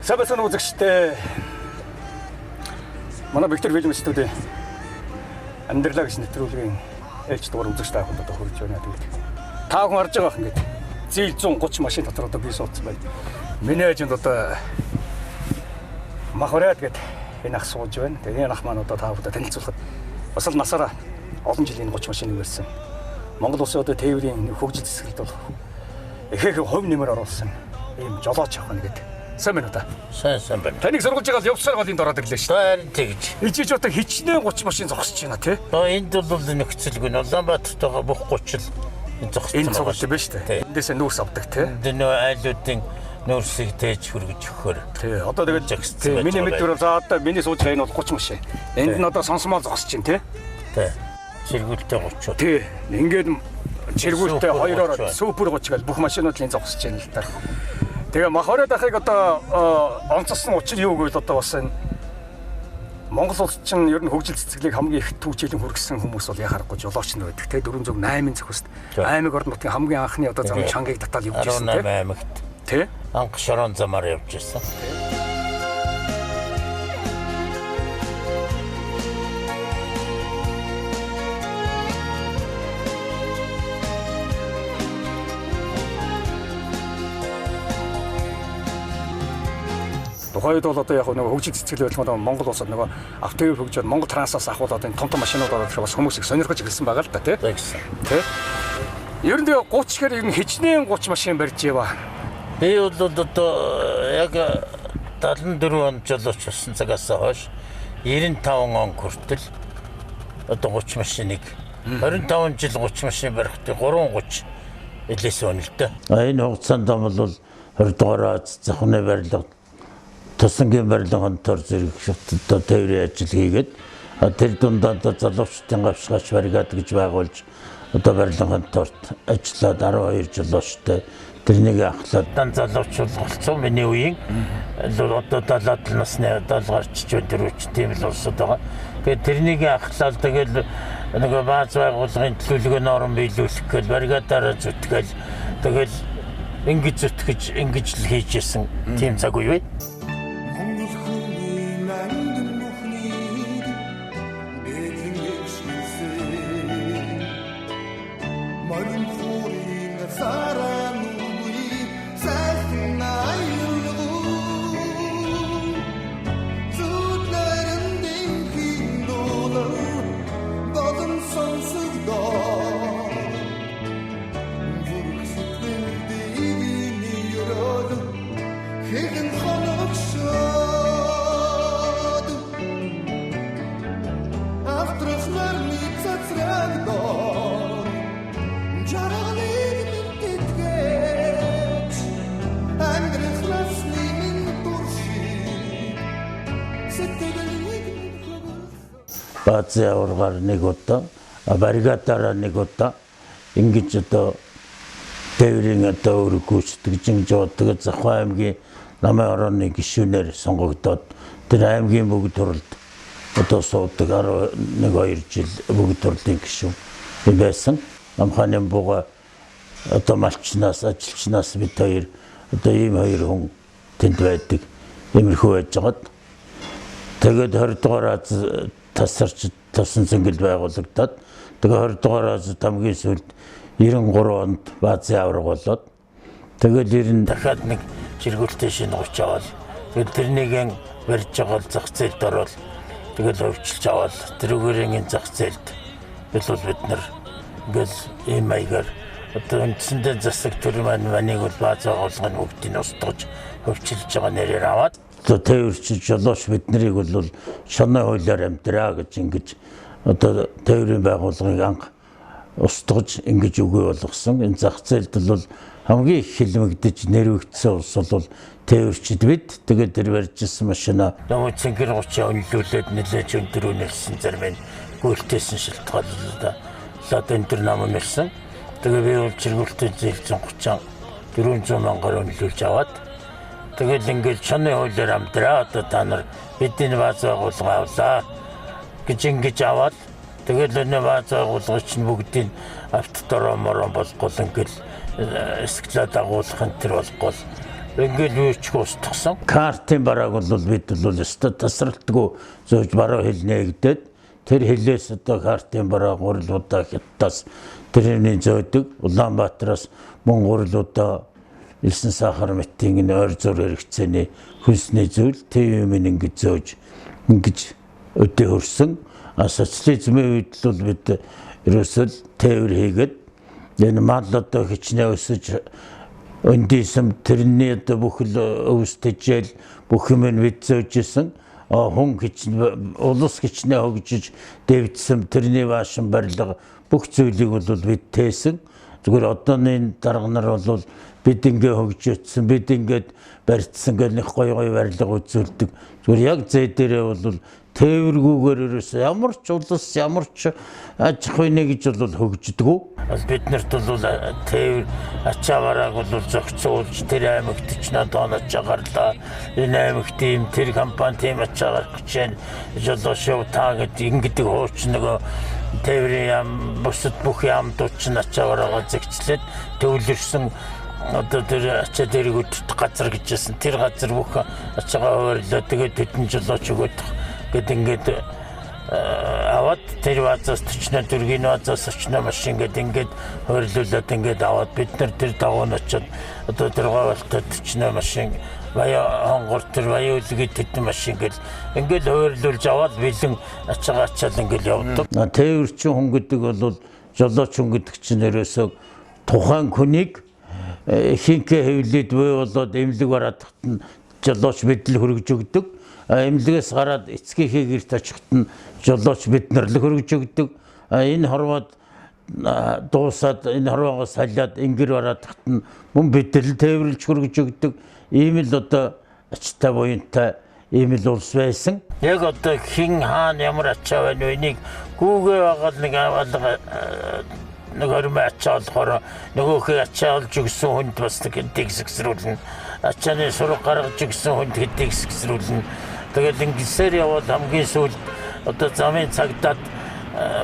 Сайн байцгаана уу үзэгчдээ. Манай Виктор фильм студийн Амьдралаа гэсэн нэвтрүүлгийн ээлж дугаар үзэгч та бүхэнд одоо хүргэж байна. Тэгээд та бүхэн харж байгаа ингээд зээл 130 машин дотор одоо би суудсан байна. Миний хажуунд одоо Махвараад гээд энэ ах сууж байна. Тэгээд энэ ах маань одоо та бүхэнд танилцуулахад бас л насаараа олон жилийн 30 машиныг барьсан. Монгол улсын одоо тээврийн хөгжил зэсгэлд бол ихэнх хувь нэмэр оруулсан ийм жолооч ах байна гэдэг. Сайн байна уу та? Сайн сайн байна. Таныг сургуулж байгаа л явцаар голын дороод ирлээ шүү дээ. Харин тэгж. Ижиж одоо хичнээн 30 машин зогсож байна тий. Одоо энд бол нөхцөлгүй нь Улаанбаатарт байгаа бүх 30 л зогссон. Энэ цуглал биш үү? Эндээсээ нүүрс авдаг тий. Энд нөө айлуудын нүүрсийг тээж хүргэж өгөхөр. Тий. Одоо тэгэл миний мэдвэр за одоо миний сууж байгаа энэ бол 30 машин. Энд нь одоо сонсомол зогсож байна тий. Тий. Чиргүүлтэй 30. Тий. Ингээд чиргүүлтэй хоёроор супер 30 гэл бүх машинууд л энэ зогсож байна л да. Тэгээ махорой дахыг одоо онцлсон учир юу гэвэл одоо бас энэ Монгол улс чинь ер нь хөгжил цэцгэлийг хамгийн их түүжээлэн хүргэсэн хүмүүс бол яхаарахгүй жолооч нар байдаг те 408 зохист аймаг орон нутгийн хамгийн анхны одоо зам чангийг татаал явж ирсэн те 18 аймагт те анх шорон замаар явж ирсэн. Тухайн үед бол одоо яг нөгөө хөгжил цэцгэлээ байлгаад Монгол улсад нөгөө автовэр хөгжөөд Монгол трансаас ахуулаад энэ том том машинууд ороод ирэхэд бас хүмүүс их сонирхож эхэлсэн байгаа л да тий. Тий. Ер нь тэгээ 30 гэхээр ер нь хичнээн 30 машин барьж яваа. Би бол одоо яг 74 онд жолооч болсон цагаас хойш 95 он хүртэл одоо 30 машиныг 25 жил 30 машин барихтай 330 илээсэн үнэлтэй. Энэ хугацаанд бол 20 дугаар Аз захны барилга Тусангийн барилга контор зэрэг одоо тээврийн ажил хийгээд тэр дундаа одоо залуучдын гавшгаач бригад гэж байгуулж одоо барилга конторт ажиллаад 12 жолоочтой тэрнийг ахлаад дан залуучууд болцсон миний үеийн одоо 70-аад насны 70 гарч өндөр тийм л улсууд байгаа. Тэгээд тэрнийг ахлаад тэгэл нөгөө бааз байгууллагын төлөвлөгөө норм биелүүлэх гээл бригадаараа зүтгэл тэгэл ингэж зүтгэж ингэж л хийж исэн тийм цаг үе бай. Баазын аваргаар нэг удаа, бригадаараа нэг удаа ингэж одоо тээврийн одоо үүрэг гүйцэтгэж ингэж яваад Завхан аймгийн намын орооны гишүүнээр сонгогдоод тэр аймгийн бүгд хурлд одоо суудаг 11 2 жил бүгд хурлын гишүүн юм байсан. Намхааны буга одоо малчнаас ажилчнаас бид хоёр одоо ийм хоёр хүн тэнд байдаг. Иймэрхүү байж байгаад тэгээд 20 дугаар Аз тасарч тусан цэнгэл байгуулагдаад тэгээ 20 дугаар Азад хамгийн сүүлд 93 онд баазын аварга болоод тэгэл ер нь дахиад нэг чиргүүлтэй шинэ 30 аваад тэгэл тэрнийг барьж байгаа л зах зээлд ороод тэгэл өвчилж аваад тэрүүгээр энэ зах зээлд бол бид нар ингээл ийм маягаар одоо үндсэндээ засаг төр маань манийг бол бааз байгууллагын бүгдийг устгаж өвчилж байгаа нэрээр аваад одоо тээвэрч жолооч бид нарыг бол шоны хуулиар амьдраа гэж ингэж одоо тээврийн байгууллагыг анх устгаж ингэж үгүй болгосон. Энэ зах зээлд бол хамгийн их хилмигдэж нэрвэгдсэн улс бол тээвэрчд бид. Тэгээд тэр барьж ирсэн машина нөгөө цэнгэр 30 үнэлүүлээд нэлээж өндөр үнэлсэн зарим нь гүйлтээсэн шалтгааллаа. Лад өндөр нам үнэлсэн. Тэгээ би бол чиргүүлтэй зээл 130 400 мянгаар үнэлүүлж аваад тэгэл ингээл шоны хуулиар амьдраа одоо та нар бидний бааз байгууллага авлаа гэж ингэж аваад тэгэл энэ бааз байгууллага чинь бүгдийг автодороо морон болгол ингээл эсклад агуулах энэ төр болгол Ингээл юу ч устгасан. Картын барааг бол бид бол өстө тасралтгүй зөөж баруун хил нээгдээд тэр хилээс одоо картын бараа гурил удаа хятадаас тэрний зөөдөг. Улаанбаатараас мөн гурил удаа элсэн сахар мэтийн энэ ойр зур хэрэгцээний хөлсний зүйл тийм юм ингэж зөөж ингэж өдөө хөрсөн. Социализмын үед л бид ерөөсөө тээвэр хийгээд энэ мал одоо хичнээн өсөж өндийсэн тэрний одоо бүх л өвс тэжээл бүх юм нь бид зөөж исэн. Хүн хичнээн улс хичнээн хөгжиж дэвдсэн тэрний баашин барилга бүх зүйлийг бол бид тээсэн. Зүгээр одооны дарга нар бол бид ингээ хөгжөөдсөн, бид ингээд барьцсан гэх нэг гоё гоё барилга үзүүлдэг. Зүгээр яг зээ дээрээ бол тээвэргүүгээр ерөөсөө ямар ч улс ямар ч аж ахуйн гэж бол хөгждөггүй. Бид нарт бол тээвэр ачаа барааг бол зохицуулж тэр аймагт ч надад ачаа гарлаа. Энэ аймагт ийм тэр компани тийм ачаа гарах гэж байна. Жолоо та гэд ингэдэг хууч нөгөө тээврийн яам бусад бүх яамдууд ч ачаа бараагаа зэгцлээд төвлөрсөн одоо тэр ачаа дэрэг өдөрт газар гэж байсан. Тэр газар бүх ачаагаа хуваарлаа. Тэгээд тэдэн жолооч өгөөд гэд ингээд аваад тэр базаас 44 энэ базаас 40 машин гэд ингээд хуваарлуулад ингээд аваад бид нар тэр дагуу нь очиод одоо тэр говьлтой 40 машин баяа хонгор тэр баяа үлгэд тэдэн машин гэл ингээд хуваарлуулж аваад бэлэн ачаагаа ачаал ингээд явдаг. Тээвэрчин хүн гэдэг бол жолооч хүн гэдэг чинь ерөөсөө тухайн хүнийг хинкэ хэвлээд буй болоод эмнэлэг бараадахт нь жолооч бид л хөргөж өгдөг. Эмнэлгээс гараад эцгийнхээ гэрт очиход нь жолооч бид нар л хөргөж өгдөг. Энэ хорвоод дуусаад энэ хорвоогоос салиад ингэр бараадахт нь мөн бид л тээвэрлж хөргөж өгдөг. Ийм л одоо ачтай буянтай ийм л улс байсан. Яг одоо хин хаана ямар ачаа байна вэ? Энийг гүүгээ байгаа нэг аваалга нэг хормой ачаа болохоор нөгөөхийг ачаа олж өгсөн хүнд бас нэг дэгсгсрүүлнэ. Ачааны сураг гаргаж өгсөн хүнд дэгсгсрүүлнэ. Тэгэл ингэсээр явбал хамгийн сүүлд одоо замын цагдаад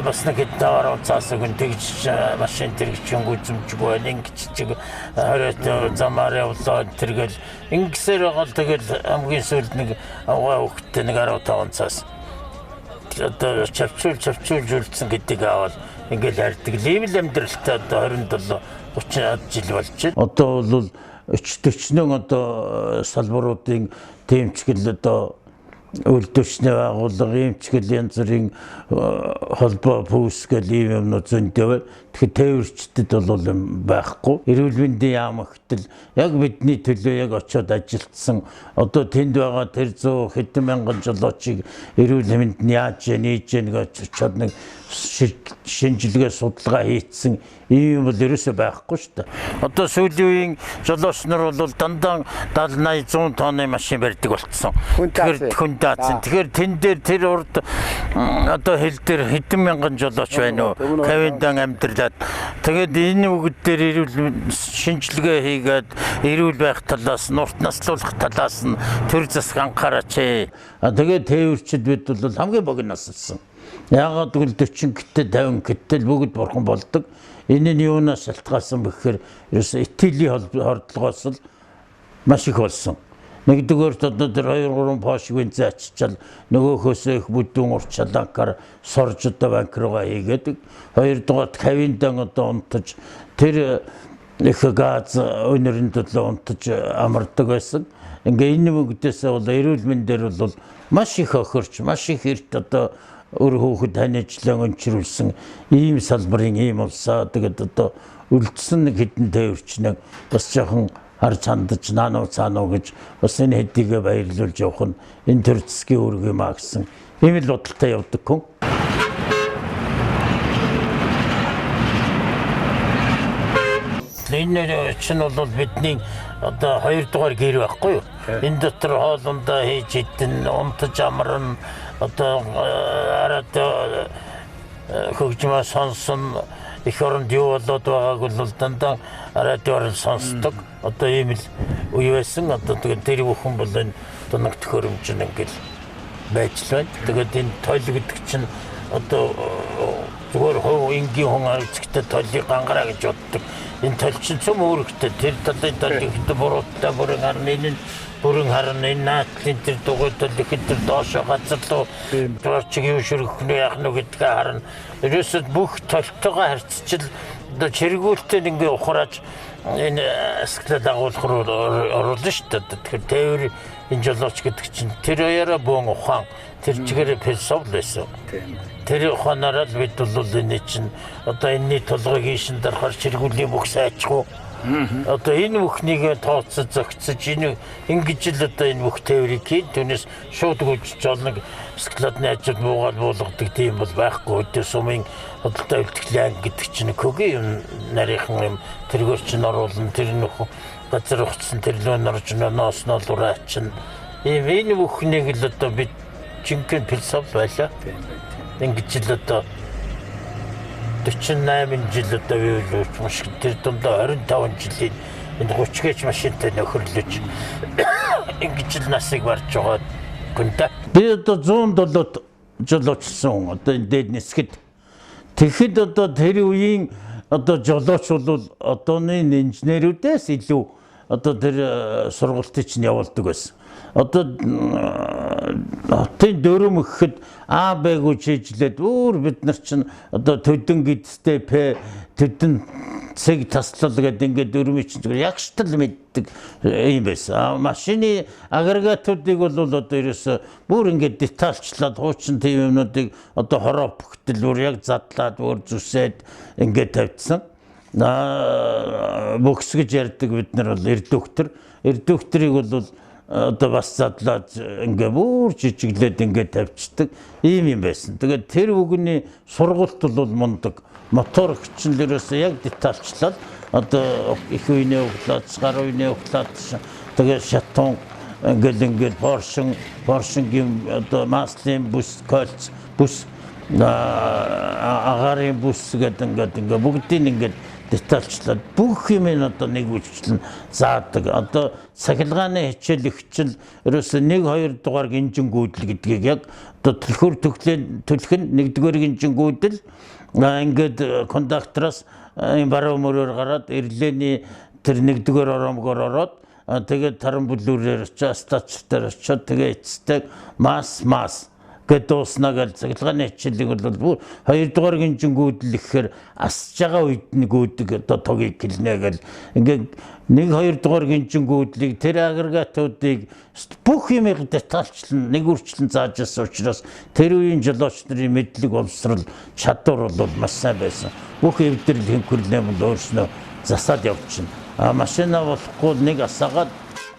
бас нэг хэд таваар цаас өгөн тэгж машин тэрэг чинь гүзэмжгүй байна. Ингэж чиг 20 замаар явлаа тэргээл ингэсээр байгаа л тэгэл хамгийн сүүлд нэг авгаа хөхтэй нэг 15 цаас одоо чавчуул үлдсэн гэдгийг аваад ингээл хардаг. Ийм л амьдралтай одоо 27 30 жил болж байна. Одоо бол 40 одоо салбаруудын тэмцгэл одоо үйлдвэрчний байгууллага, эмчгэл янз бүрийн холбоо пүүс гэл ийм юмнууд зөндөө байна. Тэгэхээр тээвэрчдэд бол юм байхгүй. Эрүүл мэндийн яам гэтэл яг бидний төлөө яг очиод ажилтсан одоо тэнд байгаа тэр 100 хэдэн мянган жолоочийг эрүүл мэнд нь яаж нээж гэн гэж очиод нэг шинжилгээ судалгаа хийцсэн ийм юм бол ерөөсөө байхгүй шүү дээ. Одоо сүүлийн үеийн жолооч нар бол дандаа 70 80 100 тонны машин барьдаг болцсон. Тэгэхээр хүн даацсан. Тэгэхээр тэн дээр тэр урд одоо хил дээр хэдэн мянган жолооч байна уу? Кавиндан амьдралаад. Тэгээд энэ үгд дээр эрүүл шинжилгээ хийгээд эрүүл байх талаас нь урт наслуулах талаас нь төр засаг анхаараач. Тэгээд тээвэрчд бид бол хамгийн богино насалсан. Яагаад гэвэл 40 гэтэл 50 гэтэл бүгд бурхан болдог. Энэ нь юунаас шалтгаалсан бэ гэхээр ерөөсөө итгэлийн хордлогоос л маш их болсон. Нэгдүгээрт одоо тэр 2 3 пош бензин ачичаал нөгөөхөөсөө их бүдүүн урчаланкаар сорж одоо банк руугаа хийгээд, хоёрдугаарт кабиндан одоо унтаж тэр их газ өнөрөнд төлөө унтаж амардаг байсан. Ингээ энэ бүгдээсээ бол эрүүл мэндээр бол маш их охирч, маш их эрт одоо өр хөөхөд ханиажлан өнчрүүлсэн ийм салбарын ийм улсаа. Тэгээд одоо үлдсэн нэг хэдэн тээвэрчнээ бас жоохон харж хандаж наануу цаануу гэж бас энэ хэдийгээ баярлуулж явах нь энэ төр засгийн үүрэг юм а гэсэн ийм л бодолтой явдаг хүн. Энэ чинь бол бидний одоо хоёрдугаар гэр байхгүй юу? Энэ дотор хоолундаа хийж идэн, унтаж амарна, одоо араад хөгжмөө сонсон, эх оронд юу болоод байгааг бол дандаа радиоор сонсдог. Одоо ийм л үе байсан. Одоо тэгээд тэр бүхэн бол энэ тунаг төхөөрөмж нь ингээл байж л байна. Тэгээд энэ тойл гэдэг чинь одоо Зүгээр хувь энгийн хүн эцэгтэй толийг гангараа гэж боддог. Энэ тол чинь цөм үүрэгтэй. Тэр талын тол ихдээ буруутай бүрэн харна, энэ нь бүрэн харна, энэ наадлын тэр дугуй тол ихэд тэр доошо газар руу чиг юу шүргэх нь яах нь гэдгээ харна. Ерөөсөө бүх толтойгоо харьцчил одоо чиргүүлтэй ингээ ухрааж энэ склад агуулах руу оруулна шүү дээ. Тэгэхээр тээвэр энэ жолооч гэдэг чинь тэр оёороо бөөн ухаан тэр чигээр философи байсан. Тэр ухаанаараа л бид бол энэ чинь одоо энэний толгойг ийшин дарахаар чиргүүлийн бүх сайчгүй. Одоо энэ бүхнийг тооцож зохицож энэ ингэж л одоо энэ бүх тээврийг хийн. Түүнээс шууд гүйж жолног складны ажил буугаал буулгадаг тийм бол байхгүй. Өдөө сумын худалдаа үлтгэлийн анги гэдэг чинь көгийн юм нарийнхан юм тэргээр чинь оруулна. Тэр нөх газар ухцсан тэр лөө норж ноос нолураа чинь ийм энэ бүхнийг л одоо бид жинхэнэ философи байлаа. Ингэж л одоо 48 жил одоо би маш тэр дундаа 25 жилийн энэ 30 гээч машинтай нөхөрлөж ингэж л насыг барж байгаа күнтэй. Би одоо 107 жил очсон одоо энэ дээд нисгэд. Тэгэхэд одоо тэр үеийн одоо жолооч бол одооны инженерүүдээс илүү одоо тэр сургалтыг чинь явуулдаг байсан. Одоо хотын дөрөм өгөхөд А Б гү чийжлээд өөр бид нар чинь одоо төдөн гэдтэй П төдөн цэг таслал гэдэг ингээд дөрмийн чинь зүгээр ягштал мэддэг юм байсан. Машины агрегатуудыг бол одоо ерөөсө бүр ингээд детальчлаад хуучин тийм юмнуудыг одоо хороо бүгтэл бүр яг задлаад бүр зүсээд ингээд тавьдсан. Бөгс гэж ярьдаг бид нар бол эрдүүхтэр. Эрдүүхтрийг бол одоо бас задлаад ингээ бүр жижиглээд ингээ тавьчихдаг ийм юм байсан. Тэгээд тэр үгний сургалт бол мундаг. Мотор хүчнэлээрээс яг детальчлал одоо их үений углаад, гар үений углаад тэгээд шатун ингээл ингээл поршингийн одоо маслын бүс, кольц бүс, агаарын бүс гэдэг ингээд ингээ бүгдийг ингээд детальчлаад бүх юм нь одоо нэг үйлчлэн заадаг. Одоо цахилгааны хичээл ихчил ерөөсөө 1 2 дугаар гинжин гүйдэл гэдгийг яг одоо төлхөр төхлөн төлх нь 1-р гинжин гүйдэл ингээд кондактороос энэ баруун мөрөөр гараад эрлэний тэр 1-р ороомгоор ороод тэгээд таран бүлүүрээр очиж стач дээр очиод тэгээ эцэстээ мас гэд дууснаа гэл цахилгааны хичээлийг бол бүр 2 дугаар гинжин гүйдэл гэхээр асж байгаа үед нь гүйдэг одоо тогийг хэлнэ гэл ингээд 1 2 дугаар гинжин гүйдлийг тэр агрегатуудыг бүх юмыг детальчлан нэг үрчлэн зааж ирсэн учраас тэр үеийн жолооч нарын мэдлэг боловсрол чадвар бол маш сайн байсан. Бүх эвдрэл хинхвэрлээ бол өөрснөө засаад явчихна. А машина болохгүй нэг асаагаад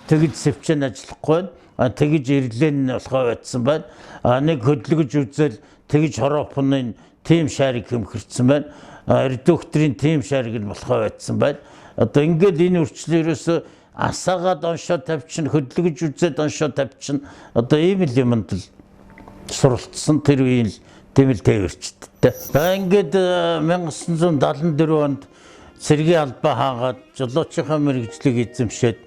тэгж сэвчэн ажиллахгүй байна. Тэгж ирлэн болохоо байцсан байна. Нэг хөдлөгж үзэл тэгж хоропны тим шарик хэмхэрсэн байна. Редукторын тим шарик нь болохоо байцсан байна. Одоо ингээд энэ үрчлэл ерөөсөө асаагаад оншоо тавьчин, хөдлөгж үзээд оншоо тавьчин. Одоо ийм л юмд л суралцсан тэр үеийн л тийм л тээвэрчдтэй. За ингээд 1974 онд цэргийн албаа хаагаад жолоочийнхаа мэргэжлийг эзэмшээд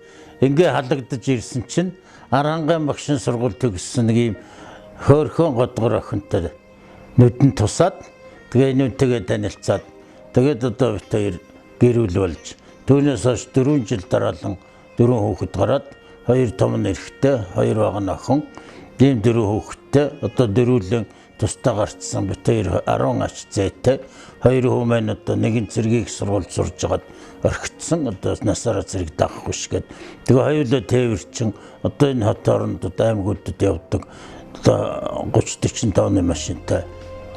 ингээ халагдаж ирсэн чинь Арангаан багшин сургууль төгссөн нэг ийм хөөрхөн годгор охинтой нүдэн тусаад тэгээ нүнтэйгээ танилцаад тэгээд одоо бит хоёр гэрүүл болж түүнээс хойш 4 жил дараалан 4 хүүхэд гараад 2 том нь эрэгтэй, 2 бага нь охин, ийм 4 хүүхэдтэй одоо дөрвөлэн тусдаа гарцсан бит хоёр 10 ач зээтэй 2 хүү маань одоо нэгэн цэргийг сургууль сурж байгаад орхитсон одоо насаараа цэрэг даахгүй шгээд тэгээ хоёулаа тээвэрчин одоо энэ хот оронд одоо аймагуудад явдаг одоо 30 40 тонны машинтай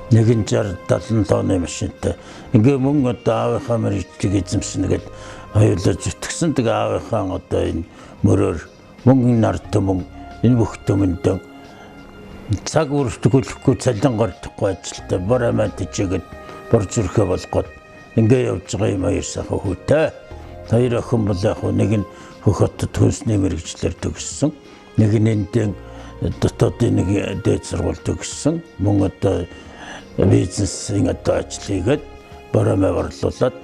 нэг нь 60 70 тонны машинтай ингээ мөн одоо аавынхаа мэргэжлийг эзэмшнэ гэд хоёулаа зүтгэсэн. Тэгээ аавынхаа одоо энэ мөрөөр мөн нар төмөн энэ бүх төмөндөө цаг үргэлжлэхгүй цалин гордохгүй ажилтай бор амиа тижээгээд бор зүрхээ болгоод ингээ явж байгаа юм хоёр сайхан хүүтэй. Хоёр охин бол яг нэг нь хөх хотод хүнсний мэргэжлээр төгссөн. Нэг нь эндэн дотоодын нэг дээд сургууль төгссөн. Мөн одоо бизнесийн одоо ажил хийгээд бор амиа борлуулад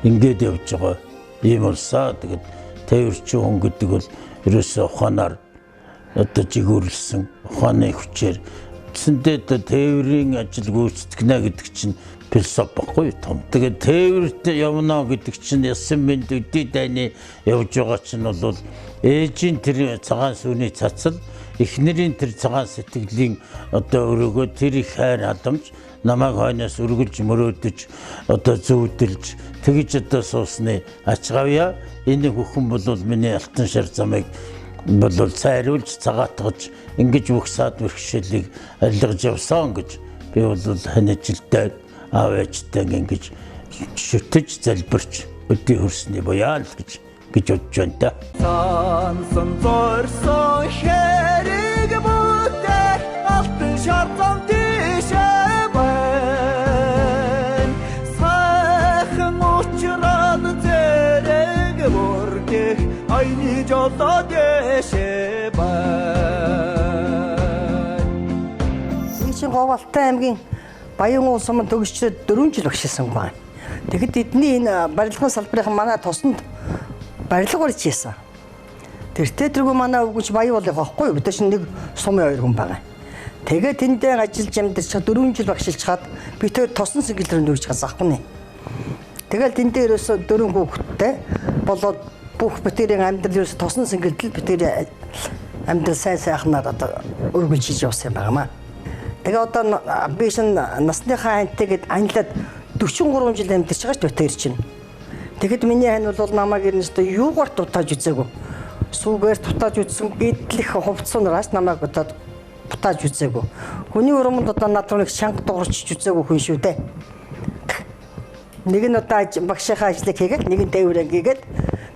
ингээд явж байгаа ийм улсаа. Тэгээд тээвэрчин хүн гэдэг бол ерөөсөө ухаанаар одоо жигүүрлсэн ухааны хүчээр Үндсэндээ одоо тээврийн ажил гүйцэтгэнэ гэдэг чинь философи баггүй том. Тэгээд тээвэрт явна гэдэг чинь ясан мэнд өдий дайны явж байгаа чинь бол ээжийн тэр цагаан сүүний цацал, эхнэрийн тэр цагаан сэтгэлийн одоо өрөөгөө тэр их хайр халамж намайг хойноос үргэлж мөрөөдөж одоо зүүдэлж тэгж одоо суусны ач гавья. Энэ бүхэн бол миний алтан шар замыг бол цайруулж цагаатгаж ингэж бүх саад бэрхшээлийг алгаж явсан гэж би бол ханижилтай аав ээжтэй ингэж шүтэж залбирч өдий хөрсний буяа л гэж бодож байна та. Сансан зорсон хэрэг бүтээх алтан шар зам тийшээ байна. Сайхан учрал зэрэг бүрдэх аяны жолоо дээшээ байна. Энэ чинь Говьалтай аймгийн Баян сумын төгсчөөд 4 жил багшилсан байна. Тэгэхэд эдний энэ барилгын салбарын манай тосонд барилга барьж хийсэн. Тэртээ тэргүй манай өвгөнч баян болох байхгүй юу? Бид нар чинь нэг сумын хоёр хүн байгаа. Тэгээд тэндээ ажиллаж амьдарч 4 жил багшилж хаад би тэр тосон сэнгэл рүү нүүж хас ахгүй нэ. Тэгэл тэндээ ерөөсөө 4 хүүхэдтэй болоод бүх битэрийн амьдрал ерөөсөө тосон сэнгэлдэл битэрийн амьдрал сайн сайхнаар одоо үргэлжиж явсан юм байна. Тэгээ одоо би шин насныхаа ханьтай гэд анилаад 43 жил амьдарч байгаа ч битэр чинь. Тэгэхэд миний хань бол намайг ерөнхийдөө юугаар дутааж үзээгүй. Сүүгээр дутааж үзсэн гэдлэх хувцсуунараас намайг одоо дутааж үзээгүй. Хүний урманд одоо над руу нэг чанга дуурч үзээгүй хүн шүү дээ. Нэг нь одоо багшийнхаа ажлыг хийгээд, нэг нь дээврээ хийгээд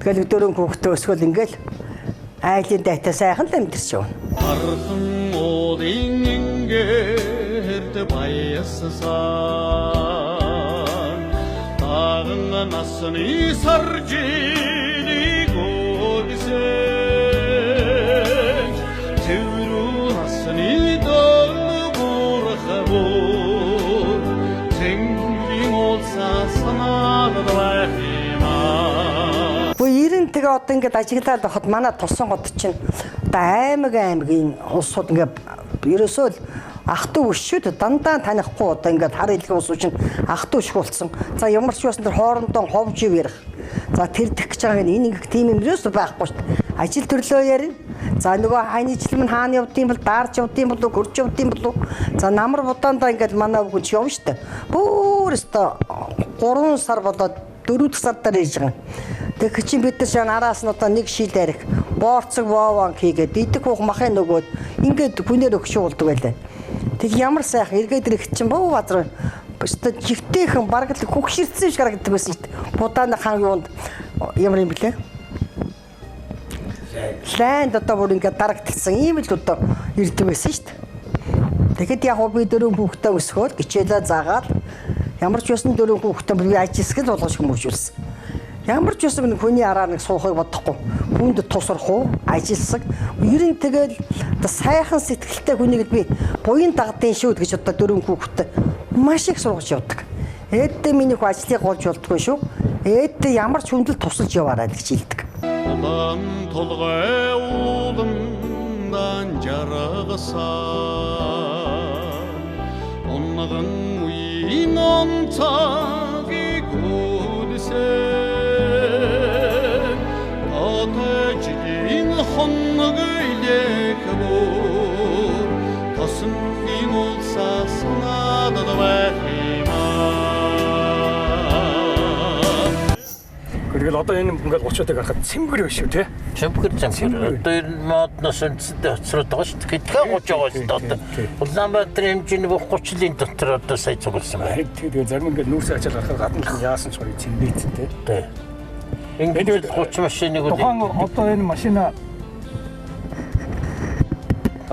тэгэл дөрөв хүүхдээ өсгөл ингээл айлын дайтай сайхан л амьдарч явна. Архан уулын ингэрд баяссан таган насны саржилийг өгсөн цэврүү насны дөлгүрх бүр цэнгэрийн уулсаа санаад байх юм аа. Бүү 90 тэгээ одоо ингээд ажиглаад байхад манай тосон гот чинь одоо аймаг аймгийн улсууд ингээд ерөөсөө л ах トゥ өшшүүд дандаа танихгүй одоо ингээд хар илгийн улсууд чинь ах トゥ өшг болсон. За ямар ч байсан тэр хоорондоо ховж ив ярих. За тэр тех гэж байгаа энэ ингэх тийм юм ерөөсөө байхгүй шүү дээ. Ажил төрлөө ярина. За нөгөө хайны жилм нь хаана явдсан бол даарч явдсан болов хөрч явдсан болов. За намар будаандаа ингээд манай өвгөн чи явна шүү дээ. Бүр өстө 3 сар болоод 4 дахь сар дээр ирж байгаа. Тэгэхэд чинь бид нар шан араас нь одоо нэг шил арих боорцог воован хийгээд идэх уух махын нөгөөд ингээд хүнээр өгшүүлдэг байлаа. Тэг ямар сайхан эргээд ирэхэд чинь буу базар өстө жигтэйхэн бараг л хөгширсэн шиг харагддаг байсан шүү дээ. Будааны хан юунд ямар юм блэ? Лайнд одоо бүр ингээд дарагдсан ийм л одоо ирдэг байсан шүү дээ. Тэгэхэд яг би дөрөв хүүхдээ өсгөөл гिचээлээ заагаад ямар ч байсан дөрөв хүүхдээ би ажилсгал болгож хүмүүжүүлсэн. Ямар ч байсан хүний араа нэг суухыг бодохгүй, хүнд тусрах уу, ажилсаг. Ер нь тэгэл одоо сайхан сэтгэлтэй хүнийг би буян дагдсан шүү гэж одоо дөрөв хүүхдээ маш их сургаж явдаг. Ээдээ миний хүү ажлыг голж болдгоо шүү. Ээдээ ямар ч хүндэл тусалж яваарай гэж хэлдэг. Улам толгой уулымдан жаргасан Унган үеийн онцогийг үлсэн Отожгийн хоног илэх бүр Тосонгийн улсаа санаад байх юм аа. Тэгэл одоо энэ ингээд 30-ыг харахад цэмгэр биш үү те? Цэмгэр цэмгэр. Одоо энэ модноос үндсэндээ хоцроод байгаа шүү дээ. Хэдхэн 30 байгаа шүү дээ. Одоо Улаанбаатарын хэмжээний бүх 30 жилийн дотор одоо сая цугласан байна. Тэгээд зарим ингээд нүүрсээ ачаал гарахад гадна л яасан ч гоё цэмбийцэн те. Тий. Ингээд 30 машиныг Тухайн одоо энэ машина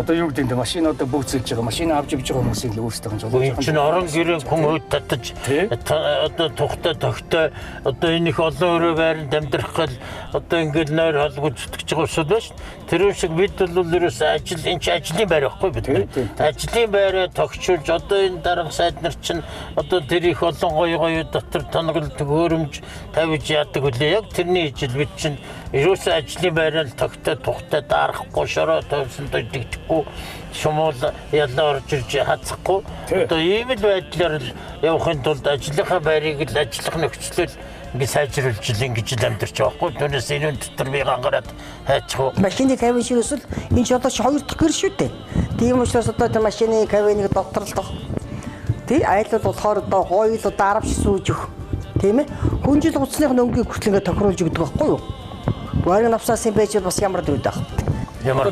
одоо юу гэдэг юм бэ? Машин одоо бүүцэлж байгаа, машин авч явж байгаа хүмүүсийн л өөрсдөө жолоож Энэ чинь орон гэрээ хүн өөд татаж одоо тухтай тогтой одоо энэ их олон өрөө байранд амьдрах гал одоо ингээд нойр холгож зүтгэж байгаа улсууд байна шүү. Тэр шиг бид бол ерөөс ажил энэ чинь ажлын байр байхгүй бид нар. Ажлын байраа тогтчулж одоо энэ дарга сайд нар чинь одоо тэр их олон гоё гоё дотор тоноглол төхөөрөмж тавьж яадаг үлээ. Яг тэрний ижил бид чинь Ерөөсөө ажлын байрал тогтоо тухтай дарахгүй шороо тойрсон дэгдэхгүй шумуул ялаа орж ирж хацахгүй. Одоо ийм л байдлаар л явахын тулд ажлынхаа байрыг л ажиллах нөхцөлөл ингэ сайжруулж л ингэж л амьдарч байгаа хгүй. Түүнээс энэ дотор би гангараад хайчих уу. Машины кабин шиг эсвэл энэ ч одоо хоёр дахь гэр шүү дээ. Тийм учраас одоо тэр машины кабиныг доторлох. Тий айлууд болохоор одоо гоё л одоо 10 сүүж өгөх. Тийм ээ. Хүнжил гуцсных нь өнгийг хүртэл ингэ тохируулж өгдөг байхгүй юу? Барин навсаасын байж бас ямар дүүд байх. Ямар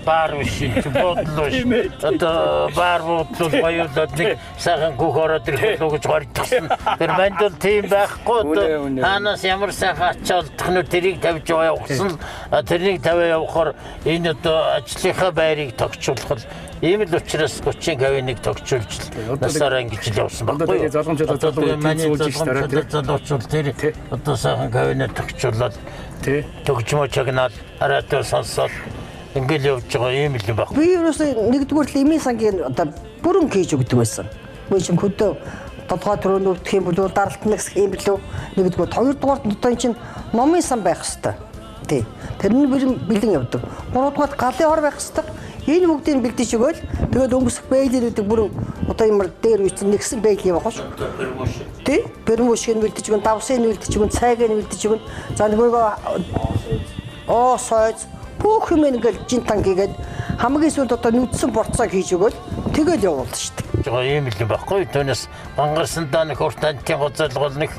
баар биш буудлал биш. Одоо баар буудлал баяулаад нэг сайхан гүх ороод ирэх болов гэж горьдсон. Тэр манд бол тийм байхгүй. Одоо хаанаас ямар сайхан ачаа олдох нь тэрийг тавьж явахсан. Тэрнийг тавиа явахаар энэ одоо ажлынхаа байрыг тогтчулах ийм л учраас 30 кабиныг тогтчулж насаараа ингэж л явсан байхгүй. Одоо залуучууд тэр одоо сайхан кабинет тогтчулаад төгжмөө чагнаал араатаа сонсоод ингээл явж байгаа ийм л юм баг. Би ерөөсөө нэгдүгээр л эмийн сангийн одоо бүрэн хийж өгдөг байсан. Би чинь хөдөө толгой төрөнд өвдөх юм болов даралтна гэх юм билүү. Нэгдүгээр, хоёрдугаарт одоо энэ чинь номын сан байх хэвээр. Тий. Тэр нь бэлэн явдаг. Гуравдугаарт галын хор байх хэвээр. Энэ бүгдийг бэлдэж өгөөл тэгээд өмсөх бэйлэрүүдийг бүрэн одоо ямар дээр үе чинь нэгсэн бэйл юм багш. Тий. Бермүшгийг бэлдэж өгөн, давсыг бэлдэж өгөн, цайг нь бэлдэж өгөн. За нөгөөгөө оо сойз бүх юм ингээл жинтан хийгээд хамгийн сүүлд одоо нүдсэн борцоо хийж өгөөл тэгэл явуулна шүү дээ. Жоо ийм л юм баггүй. Түүнээс гангарсандаа нэг урт антын гоцолгол нэг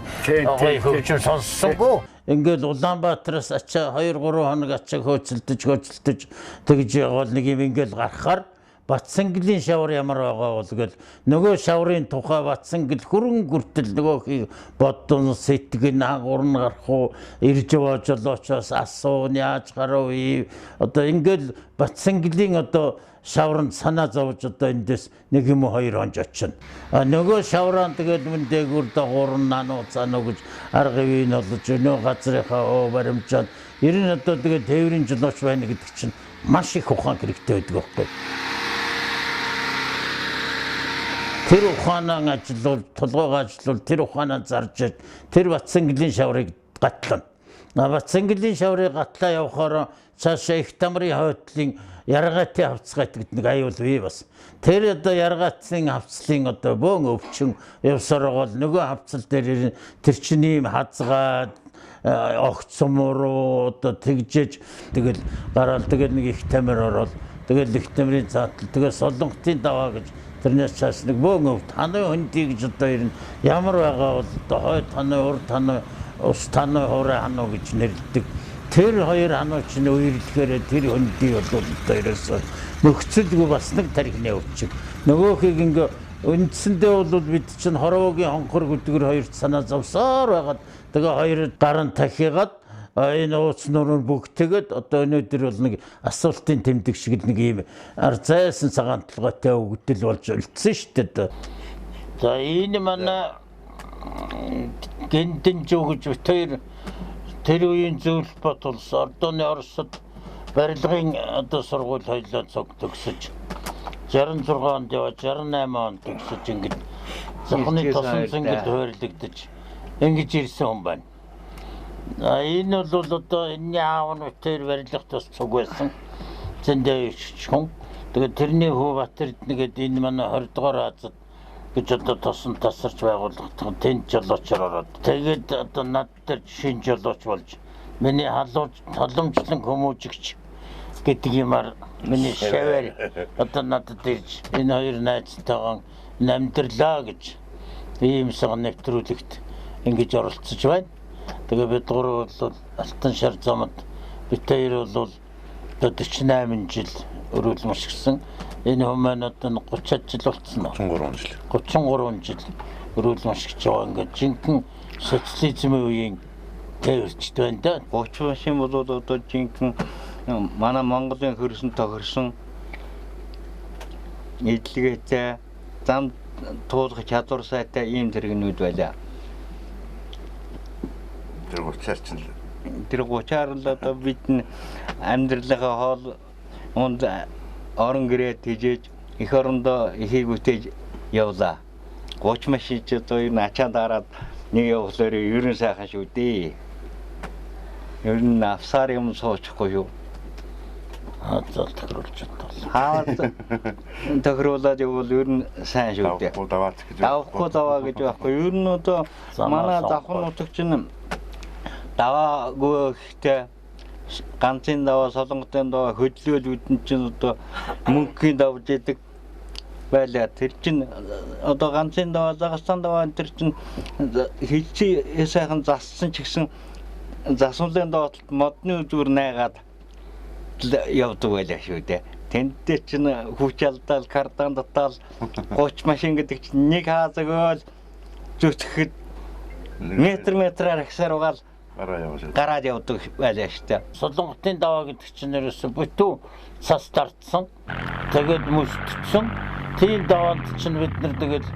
гоё хөгжим сонссонгүй. Ингээл Улаанбаатараас ачаа 2 3 хоног ачаа хөөцөлдөж тэгж явал нэг юм ингээл гарахаар Батсангэлийн шавар ямар байгаа бол гэл нөгөө шаврын тухай Батсангэл хөрөн гүртэл нөгөөхийг боддон сэтгэн агуурн гарах уу ирж яваа жолоочоос асуун яаж гарав одоо ингээл Батсангэлийн одоо шавранд санаа зовж одоо эндээс нэг юм уу хоёр хонж очино. А нөгөө шавраан тэгэл мөн дээгүүр дагуурн нануу цануу гэж арга ивэн олж өнөө газрынхаа оо баримжаад ер нь одоо тэгээ тээврийн жолооч байна гэдэг чинь маш их ухаан хэрэгтэй байдаг байхгүй. Тэр ухаанаа ажиллуул, толгойгоо ажиллуул, тэр ухаанаа зарж тэр Батсангэлийн шаврыг гатлана. Батсангэлийн шаврыг гатлаа явахаар цаашаа их тамрын хойтлын яргаатын хавцгайт гэдэг нэг аюул бий бас. Тэр одоо яргаатын хавцлын одоо бөөн өвчин явсаар байгаа бол нөгөө хавцал дээр тэр чинь ийм хазгаад огцом руу одоо тэгжээж тэгэл гараал тэгэл нэг их тамир ороод тэгэл их тамирын цаатал тэгэл солонготын даваа гэж тэрнээс цааш нэг бөөн өвт ханы хөндий гэж одоо ер нь ямар байгаа бол одоо хойд ханы урд ханы ус таны хуурай хануу гэж нэрлэдэг. Тэр хоёр хануу чинь үерлэхээр тэр хөндий бол одоо ерөөсөө нөхцөлгүй бас нэг тархины өвчин. Нөгөөхийг ингээ үндсэндээ бол бид чинь хорвоогийн хонхор гүдгэр хоёрт санаа зовсоор байгаад тэгээ хоёр гарan тахигаад энэ ууц нуруу бүгтэйгээд одоо өнөөдөр бол нэг асуултын тэмдэг шиг нэг ийм арзайсан цагаан толгойтой өгдөл болж үлдсэн шүү дээ. За энэ манай Гэнтэнжүү гэж бит хоёр тэр үеийн зөвлөлт бот улс Ордооны Оросод барилгын одоо сургууль хоёлоо цуг төгсөж 66 онд яваа 68 онд төгсөж ингэж зохины тосон зингэл хойрлогдож ингэж ирсэн хүн байна. Энэ бол одоо энэний аав нь бит хоёр барилгат бас цуг байсан. Зэндээ хүн. Тэгээд тэрний хүү Батэрдэнэ гээд энэ манай 20 дугаар Азад гэж одоо тосон тасарч байгуулагдсан тэнд жолоочор ороод тэгээд одоо над дээр шин жолооч болж миний халамжлан хүмүүжигч гэдэг юмар миний шавар одоо надад ирж энэ хоёр найзтайгаа амьдралаа гэж ийм сан нэвтрүүлэгт ингэж оролцож байна. Тэгээ бид гурав бол Алтан шар замд бид хоёр бол одоо 48 жил өрөөлмөшгсөн. Энэ хүмүүс одоо 30 жил болсон уу? 33 жил. 33 жил өрөөлмөшгөж байгаа ингээд жинхэнэ социализмын үеийн тээвэрчд байна да. 30 машин бол одоо жинхэнэ манай Монголын хөрсөн тохирсон эдлэгээтэй зам туулах чадвар сайтай ийм тэрэгнүүд байлаа. Тэр 30-аар чинь л тэр 30-аар л одоо бид амьдралынхаа хоол унд орон гэрээ тэжээж эх орондоо эхийг бүтээж явлаа. 30 машин ч одоо ер нь ачаа дараад нэг явахлаар ер нь сайхан шүү дээ. Ер нь авсаар юм суучихгүй юу. Хаазал тохируулж чадвал. Хааз тохируулаад явбал ер нь сайн шүү дээ. Давхгүй даваач гэж. Давхгүй даваа гэж байхгүй. Ер нь одоо манай завхан нутаг чинь даваагүй гэхдээ ганцын даваа, солонготын даваа хөдлөөл үдэн чинь одоо мөнхийн давж идэг байлаа. Тэр чинь одоо ганцын даваа, загастан даваа энэ төр чинь хилцээ сайхан зассан ч гэсэн засварлын доотлолт модны үзүүр найгаад явдаг байлаа шүү дээ. Тэнд дээр чинь хүч алдаал, кардан татаал 30 машин гэдэг чинь нэг хаазагөөл зүтгэхэд метр метрээр агсаар угаал гараад явдаг байлаа шүү дээ. Солонготын даваа гэдэг чинь ерөөсө бүтэн цас дартсан. Тэгээд мөсдсөн. Тийм даваанд чинь бид нар тэгэл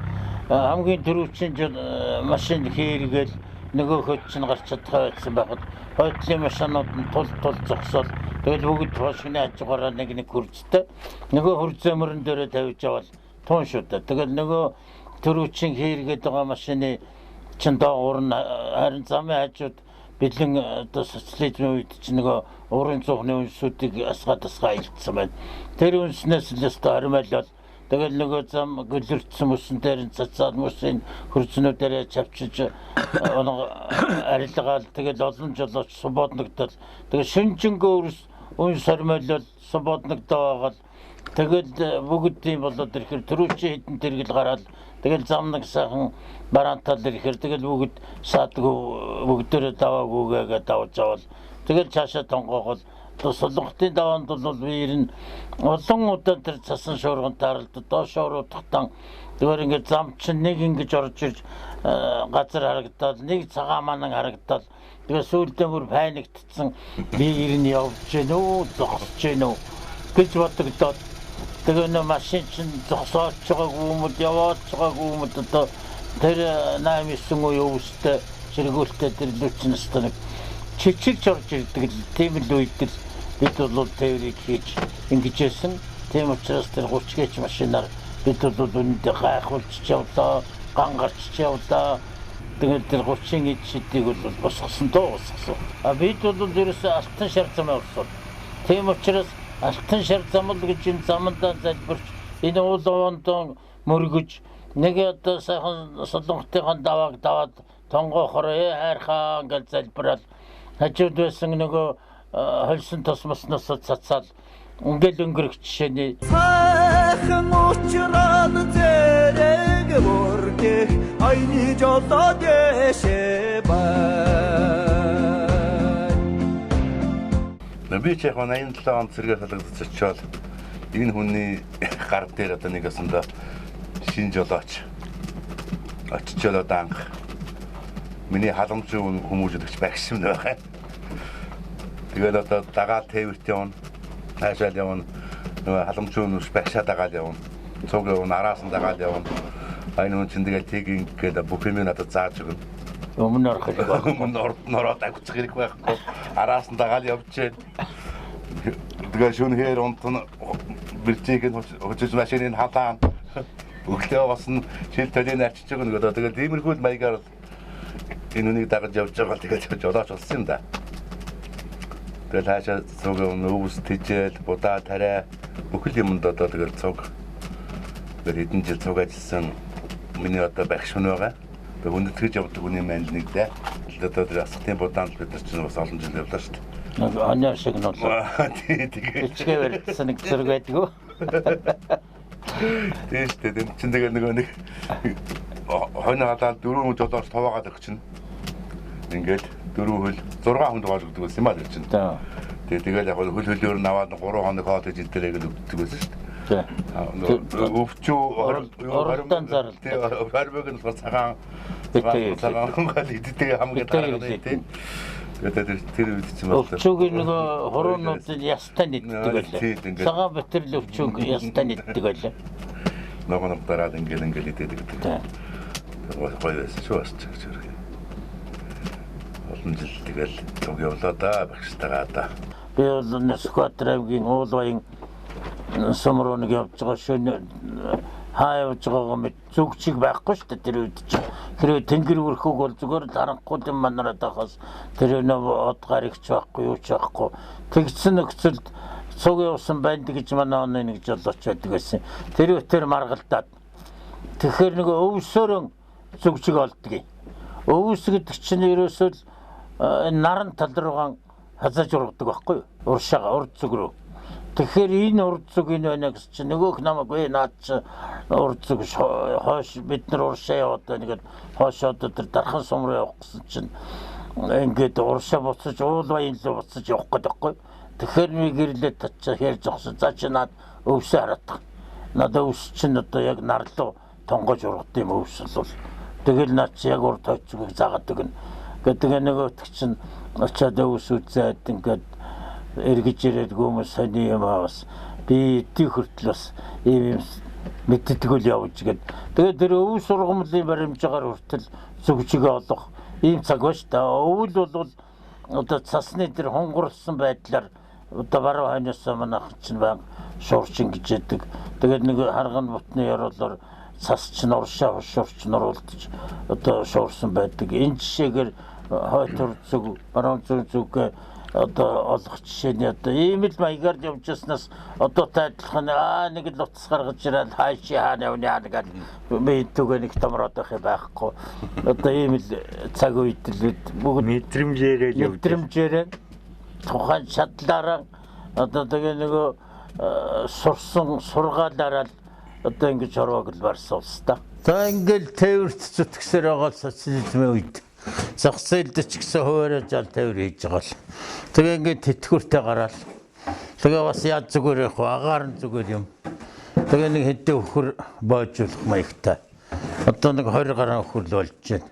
хамгийн түрүүчийн машин хийргээл нөгөө хөт чинь гарч чадхаа байсан байхад хойдлын машинууд нь тул тул зогсоол тэгэл бүгд хошигны хажуугаараа нэг нэг хөрцтэй нөгөө хөрцөө мөрөн дээрээ тавьж авал туун шүү дээ. Тэгэл нөгөө түрүүчийн хийргээд байгаа машины чинь доогуур нь харин замын хажууд бэлэн одоо социализмын үед чинь нөгөө уурын цуухны үнсүүдийг асгаа тасгаа илтсэн байна. Тэр үнснээс л өстө харимайлал тэгэл нөгөө зам гөлөртсөн мөсөн дээр нь цацаад мөсийн хөрцнүүдээрээ чавчиж арилгаал тэгэл олон жолооч свободногдол тэгэл шинжэнгөө өрс үнс харимайлал свободногдоо байгаал тэгэл бүгд тийм болоод ирэхэр түрүүчийн хідэн тэргэл гараал тэгэл зам нэг сайхан бараантал ирэхэр тэгэл бүгд саадгүй бүгдээрээ даваагүйгээгээ давж авал тэгэл цаашаа тонгоогоол. Солонготын даваанд бол би ер нь олон удаа тэр цасан шуурган тааралд доош оруудахтан зүгээр ингээд зам чинь нэг ингэж орж ирж газар харагдаад нэг цагаан манан харагдаад тэгээ сүүлдээ бүр паниктцсан би ер нь явж гин үү зогсож гин үү гэж бодогдоод тэгээ нөө машин чинь зогсоож байгаагүй юм уу яваад байгаагүй юм уу одоо тэр 8 9 үе өвстэй сэргүүлтэй тэр лүчин өстө нэг чичирч орж ирдэг л тийм л үед л бид бол тээврийг хийж ингэжсэн. Тийм учраас тэр 30 гээч машинаар бид бол үүндээ гайхуулж явлаа, ган гарч явлаа. Тэгээд тэр 30-ын эд шидийг бол босгосон доо босгосон. А бид бол ерөөсөө алтан шар замаа орсон. Тийм учраас алтан шар зам л гэж энэ замандаа залбирч энэ уул овондон мөргөж нэг одоо сайхан солонготын давааг даваад тонгоохор хайрхаа гэж залбирал хажууд байсан нөгөө холсон тосмосноос цацаал ингээл өнгөрөх жишээний сайхан уучрал зэрэг бүрдэх аяны жолоо дэшээ бай. Би ч яг 87 онд сэргээ салгадаж очиод энэ хүний гар дээр одоо нэг осондоо шин жолооч очичоод одоо анх миний халамжийн хүмүүжүүлэгч багш юм байх. Тэгэл одоо дагаад тээвэрт явна, хаашаал явна, нөгөө халамжийн хүмүүж багшаа дагаад явна, цуг явна, араас нь дагаад явна. Энэ хүн чинь тэгэл тийг ингээд бүх юм надад зааж өгнө. Өмнө орох хэрэг байхгүй. Өмнө ороод агцах хэрэг байхгүй. Араас нь дагаад явж гэн. Тэгээ шүнхээр унтна бэрчийг нь хүчиж машиныг халаан. Өглөө болсон шил төлийг арчиж өгнө гэдэг. Тэгэл иймэрхүү маягаар энэ үнийг дагаж явж байгаа л тэгэл жолооч болсон юм да. Тэгэл хаашаа цуг өвс тижэл, будаа тариа бүхэл юмд одоо тэгэл цуг. Тэгэл хэдэн жил цуг ажилласан миний одоо багш хүн байгаа. Тэг хүндэтгэж явдаг хүний маань нэг дээ. Одоо тэр асгатын будаанд бид нар чинь бас олон жил явлаа шүү дээ. Нэг онио шиг нь болоо. Тий, тэгээд бичгээ барьсан нэг зэрэг байдгүй. Тийм шүү дээ. Тэнд чинь тэгээ нөгөө нэг хойно халаад дөрөв жолооч товоогаад өгч чинь. Ингээд дөрөв хөл 6 хүн дугаар өгдөг байсан юм аа тэр чинь. Тэгээ тэгэл яг хөл хөлөөр нь аваад 3 хоног хоол хийж идэрээ гэж өгдөг байсан шүү дээ. Өвчүү оролдон зарлал. Тэгээ хорвог нь болохоор цагаан цагаан гал иддэг хамгийн дарга тийм. Тэгээд тэр үед чинь бас өвчүүгийн нөгөө хуруунуудыг ястай нийтдэг байлаа. Цагаан бэтрэл өвчүүг ястай нийтдэг байлаа. Нөгөө нэг дараад ингээл ингээл идэдэг гэдэг. Гоё байсан шүү бас ч гэж. Олон жил тэгэл цуг явлаа да багштайгаа да. Би бол Сүхбаатар аймгийн Уулбаян сум руу нэг явж байгаа шөнө хаа явж байгаагаа мэд зүг чиг байхгүй шүү дээ тэр үед чинь. Тэр тэнгэр өрхөг бол зүгээр л харанхуй юм манараад байхаас тэр нөө од гаригч байхгүй юу ч байхгүй. Тэгсэн нөхцөлд цуг явсан байна гэж манай оны нэг жолооч байдаг байсан. Тэр өтер маргалдаад. Тэгэхээр нөгөө өвсөрөн зүгжиг олдгийг. Өвс гэдэг чинь ерөөсөө л энэ наран тал руугаан хазааж ургадаг байхгүй юу? Уршаага урд зүг рүү. Тэгэхээр энэ урд зүг энэ байна гэсэн чинь нөгөөх намайг ээ наад чи урд зүг хойш бид нар уршаа яваад байна гэд хойш одоо тэр дархан сум руу явах гэсэн чинь ингээд уршаа буцаж уул баян руу буцаж явах гэдэг байхгүй юу? Тэгэхээр би гэрлээ татчаа хэр зогсон. За чи наад өвсөө хараадах. Надад өвс чинь одоо яг нарлуу тонгож ургад юм өвс бол. Тэгэл наад чи яг урд хойч зүгийг заагаад өгнө. Гэдэг нөгөөх чинь очиад өвс үзээд ингээд эргэж ирээд гүмэс сони юм аа бас би эдийн хүртэл бас ийм юм мэддэггүй л явж гээд. Тэгээд тэр өв сургамлын баримжаагаар хүртэл зүгжигээ олох ийм цаг ба ш та. Өвөл бол одоо цасны тэр хунгарлсан байдлаар одоо баруун хойноос манайх чинь байнга шуурч ингэж яадаг. Тэгээд нэг харган бутны ёроолоор цас чинь уршаа хушуурч нуруулдаж одоо шуурсан байдаг. Энэ жишээгээр хойд тур зүг, баруун зүг зүг одоо олох жишээний одоо ийм л маягаар явж яснаас одоо тайлах нь аа нэг л утас гаргаж ирээд хайши хаана явна яана гэл би түүгээ нэг томроод байх юм байхгүй. Одоо ийм л цаг үед л бид бүгд мэдрэмжээрээ л явж мэдрэмжээрээ тухайн чадлаараа одоо тэгээ нөгөө сурсан сургаалаараа л одоо ингэж хорвоог л барсан улс та. За ингээл тээвэрт зүтгэсээр байгаа л социализмын үед зах зээлд ч гэсэн хуваараа жал тээвэр хийж байгаа л. Тэгээ ингээд тэтгэвртэй гараал. Тэгээ бас яа зүгээр явах вэ? Агаар нь зүгээр юм. Тэгээ нэг хэдэн өхөр боожуулах маягтай. Одоо нэг 20 гаруй өхөр л болж байна.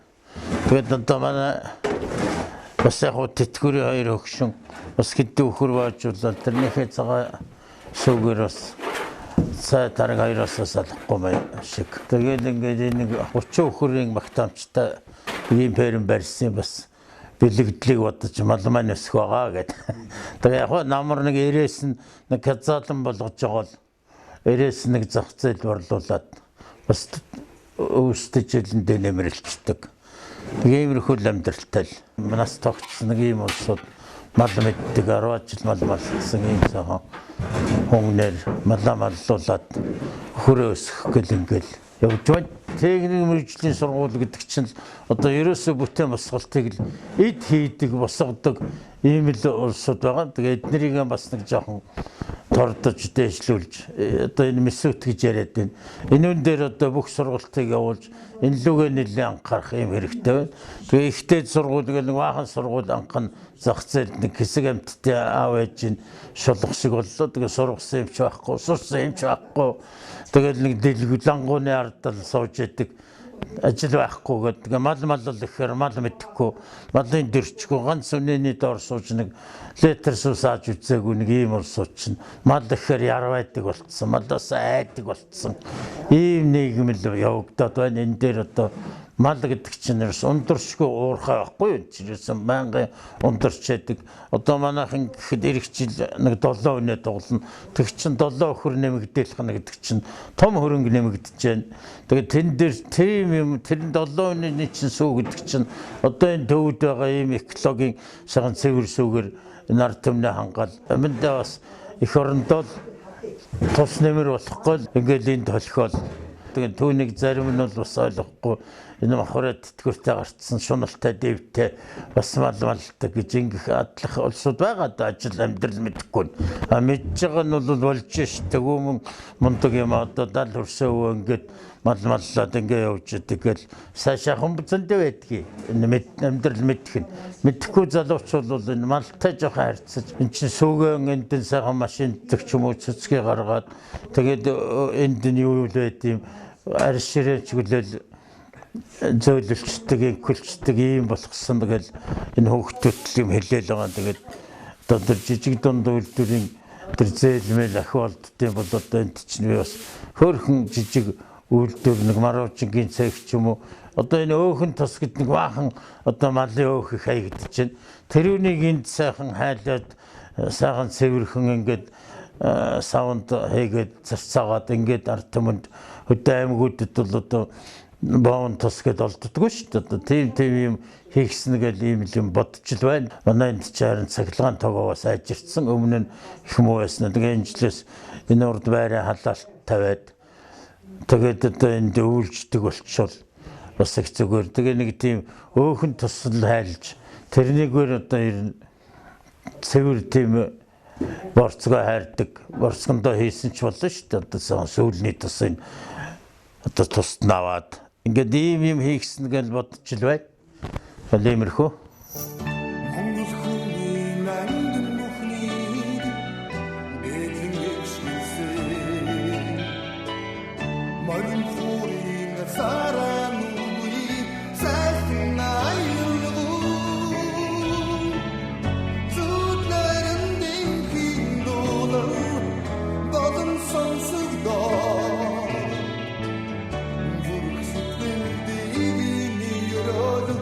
Тэгээд одоо манай бас яг хуу тэтгэврийн хоёр өгшин бас хэдэн өхөр боожуулаад тэрнийхээ цагаа сүүгээр бас цай тараг хоёроос салахгүй маяг шиг. Тэгээд ингээд энэ нэг 30 өхөрийн магтаамжтай ийм ферм барьсан бас бэлэгдлийг бодож мал маань өсөх байгаа гэд. Тэгээ яг намар нэг 90-ээс нь нэг казаалан болгож байгаа л 90-ээс нэг зах зээл борлуулад бас өвсдөж жилэндээ нэмрэлцдэг. Нэг иймэрхүү л амьдралтай л нас тогтсон нэг ийм улсууд мал мэддэг 10 жил мал малсан ийм сайхан хүнээр малаа маллуулад хөрөө өсгөх гэл ингээл явж байна. Техник мэргэжлийн сургууль гэдэг чинь одоо ерөөсөө бүтээн босголтыг л эд хийдэг, босгодог ийм л улсууд байгаа. Тэгээ эднэрийг бас нэг жоохон тордож дээшлүүлж одоо энэ мэсүүт гэж яриад байна. Энэ үн дээр одоо бүх сургалтыг явуулж энэ лүгээ нэлээд анхаарах юм хэрэгтэй байна. Тэгээ ихтэй сургууль гэл нэг баахан сургууль анх нь зах зээлд нэг хэсэг амьттай аав ээж нь шулах шиг боллоо. Тэгээ сургасан юм ч байхгүй, сурсан юм ч байхгүй. Тэгэл нэг дэлгүү лангууны ардал сууж идэг ажил байхгүй гэдэг. Тэгээ мал малл гэхээр мал мэдэхгүй, малын дөрчгүй ганц үнэний доор сууж нэг литр сүү сааж үзээгүй нэг ийм улсууд чинь мал гэхээр ярвайдаг болцсон, малаас айдаг болцсон. Ийм нийгэм л явагдаад байна. Энэ дээр одоо мал гэдэг чинь ерөөс ундуршгүй уурхай байхгүй юу? Ерөөсөн байнгын ундарч яадаг. Одоо манайхан гэхэд эх жил нэг 7 өнөө дуглана. Тэг чин 7 өхөр нэмэгдээлх нь гэдэг чинь том хөрөнгө нэмэгдэж байна. Тэгээд тэн дээр тийм юм тэр 7 өнөөний чинь сүү гэдэг чинь одоо энэ төвд байгаа ийм экологийн сайхан цэвэр сүүгээр энэ ард түмний хангаал. Аминдаа бас эх орондоо тус нэмэр болохгүй л ингээл энд толхиол. Тэгээд түүнийг зарим нь бол бас ойлгохгүй энэ махбараа тэтгэвртэй гарцсан шуналтай дэвтэй бас мал малтай гэж ингэх адлах улсууд байгаа да ажил амьдрал мэдэхгүй. А мэдж байгаа нь бол болж ш тэгүүмэн мундаг юм одоо дал хөрсөө өвөө ингээд мал маллаад ингээ явж идэг гэл цаашаа хүмүүцэндээ байдгийг энэ амьдрал мэдэх нь мэдэхгүй залуучууд бол энэ малтай жоохон харьцаж эн чинь сүүгэн эндэн сайхан машин дэх ч юм уу цэцгээ гаргаад тэгээд энд нь юу юу л байд юм арьс ширээ чиглэл зөөлөлчдөг, инхэлчдэг ийм болгосон тэгэл энэ хүүхдүүд юм хэлээл байгаа. Тэгээд одоо тэр жижиг дунд үйлдвэрийн тэр зээлмэл ахиу олддсон бол одоо энд чинь би бас хөөрхөн жижиг үйлдвэр нэг маруучингийн цех ч юм уу одоо энэ өөхөн тос гэд нэг баахан одоо малын өөх их хаягдж байна. Тэр үнийг энд сайхан хайлаад сайхан цэвэрхэн ингээд савнд хийгээд зарцаагаад ингээд ард түмэнд хөдөө аймагуудад бол одоо Боон тус гэдээ олддоггүй шүү дээ. Одоо тийм юм хийгсэн гэл ийм л юм бодч л байна. Манай энд ч харин цахилгаан тогоо сайжирцсан. Өмнө нь их муу байсан. Тэгээ энэ жилээс энэ урд байрын халаалт тавиад тэгээд одоо энд өвлждөг болчихвол бас их зүгээр. Тэгээ нэг тийм өөхөн тусал хайлж тэрнийгээр одоо ер нь цэвэр тийм борцгоо хайрдаг. Борцгондоо хийсэн ч болно шүү дээ. Одоо сүүлний тусын одоо тусд нь аваад ингээд ийм юм хийгсэн гэж бодч л байна. Бол иймэрхүү. Монгол хүний нандин бүхнийг бэлэн гიშгэлсэн. Морин хуурын сараа нүгүй сайхан аюулгүй. Зүудлэрэн дэнхийн дуулан болон сонсогдоо. Зүрх сэтгэл дийний өрөөл.